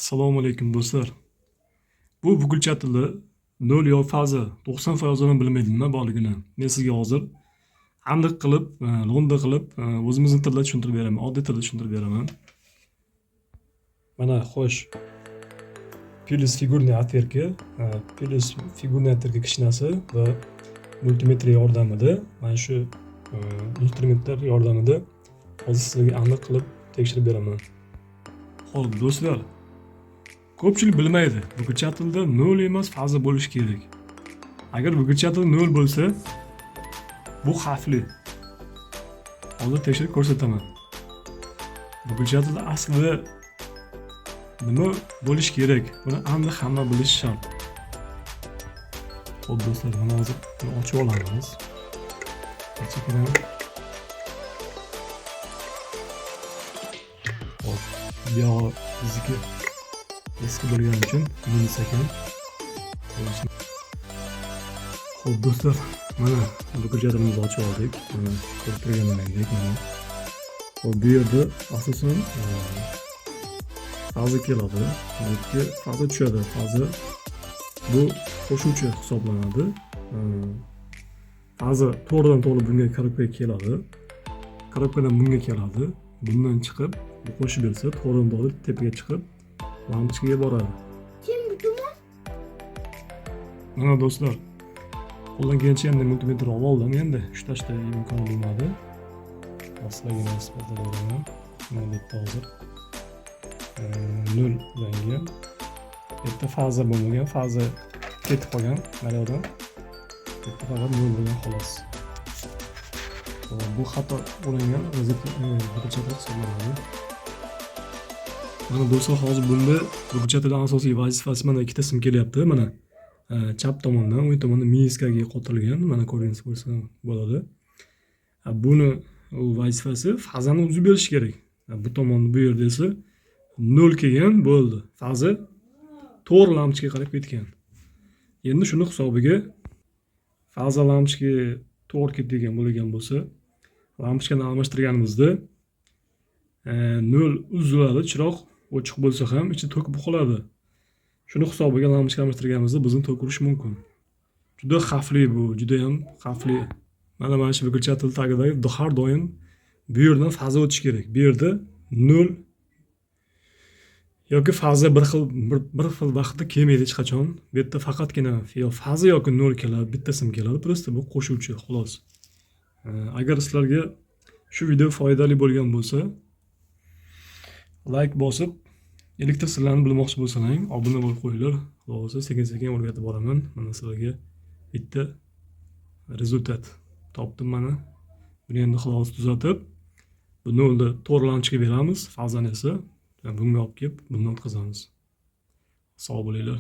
Assalomu alaykum do'stlar. Bu выключатель 0 yo faza 90% odam bilmaydi nima borligini. Men sizga hozir aniq qilib, lo'nda qilib, o'zimizni tilda tushuntirib beraman, oddiy tilda tushuntirib beraman. Mana xo'sh. Плюс фигурный отвертка, плюс фигурный отвертка kichnasi va multimetr yordamida mana shu instrumentlar yordamida hozir sizlarga aniq qilib tekshirib beraman. Xo'p, do'stlar. Ko'pchilik bilmaydi. Выключатель da 0 emas, faza bo'lishi kerak. Agar выключатель 0 bo'lsa, bu xavfli. Hozir tekshirib ko'rsataman. Выключатель aslida nima bo'lishi kerak? Buni aniq hamma bilishi shart. Xo'p, do'stlar, mana hozir buni ochib olamiz. Chekkadan. Xo'p, bu yog'i bizniki eski bo'lgani uchun minus ekan. Xo'p, do'stlar, mana выключатель imizni ochib oldik. Mana ko'rib turganlaringizdek mana. Xo'p, bu yerda asosan faza keladi. Bu yerga faza tushadi. Faza bu qo'shuvchi hisoblanadi. Faza to'g'ridan to'g'ri bunga korobkaga keladi. Korobkadan bunga keladi. Bundan chiqib, bu qo'shib bersa, to'g'ridan to'g'ri tepaga chiqib, lampochkaga boradi. Kim bu? Mana do'stlar, qo'ldan kelgancha endi multimetr olib oldim endi. Ushlashda imkoni bo'lmadi. Sizlarga isbotlab beraman. Mana bu yerda hozir 0 ulangan. Bu yerda faza bo'lmagan, faza ketib qolgan naryoqdan. Bu yerda faqat 0 bo'lgan xolos. Bu xato ulangan выключатель hisoblanadi. Mana do'stlar, hozir bunda выключатель ning asosiy vazifasi mana ikkita sim kelyapti. Mana chap tomondan, o'ng tomondan miniskaga qotirilgan. Mana ko'ringiz bo'lsa bo'ladi. Buni u vazifasi fazani uzib berish kerak. Bu tomonni bu yerda esa 0 kelgan bo'ldi. Faza to'g'ri lampochkaga qarab ketgan. Endi shuni hisobiga faza lampochkaga to'g'ri ketadigan bo'lgan bo'lsa, lampochkani almashtirganimizda 0 uziladi, chiroq o'chiq bo'lsa ham ichi tok bo'lib qoladi. Shuni hisobiga lampochka almashtirganimizda bizni tok urishi mumkin. Juda xavfli bu, juda ham xavfli. Mana shu выключатель tagidagi har doim bu yerdan faza o'tishi kerak. Bu yerda 0 yoki faza bir xil vaqtda kelmaydi hech qachon. Bu yerda faqatgina yo faza yoki 0 keladi, bitta sim keladi. Просто bu qo'shuvchi xolos. Agar sizlarga shu video foydali bo'lgan bo'lsa, like bosib, elektr sirlarini bilmoqchi bo'lsalaring, obuna bo'lib qo'yinglar. Xudo xohlasa sekin-sekin o'rgatib boraman. Mana sizlarga bitta результат topdim mana. Buni endi xudo xohlasa tuzatib, bu nolni to'g'ri lampochkaga beramiz, fazani esa bunga olib kelib, bundan o'tkazamiz. Sog' bo'linglar.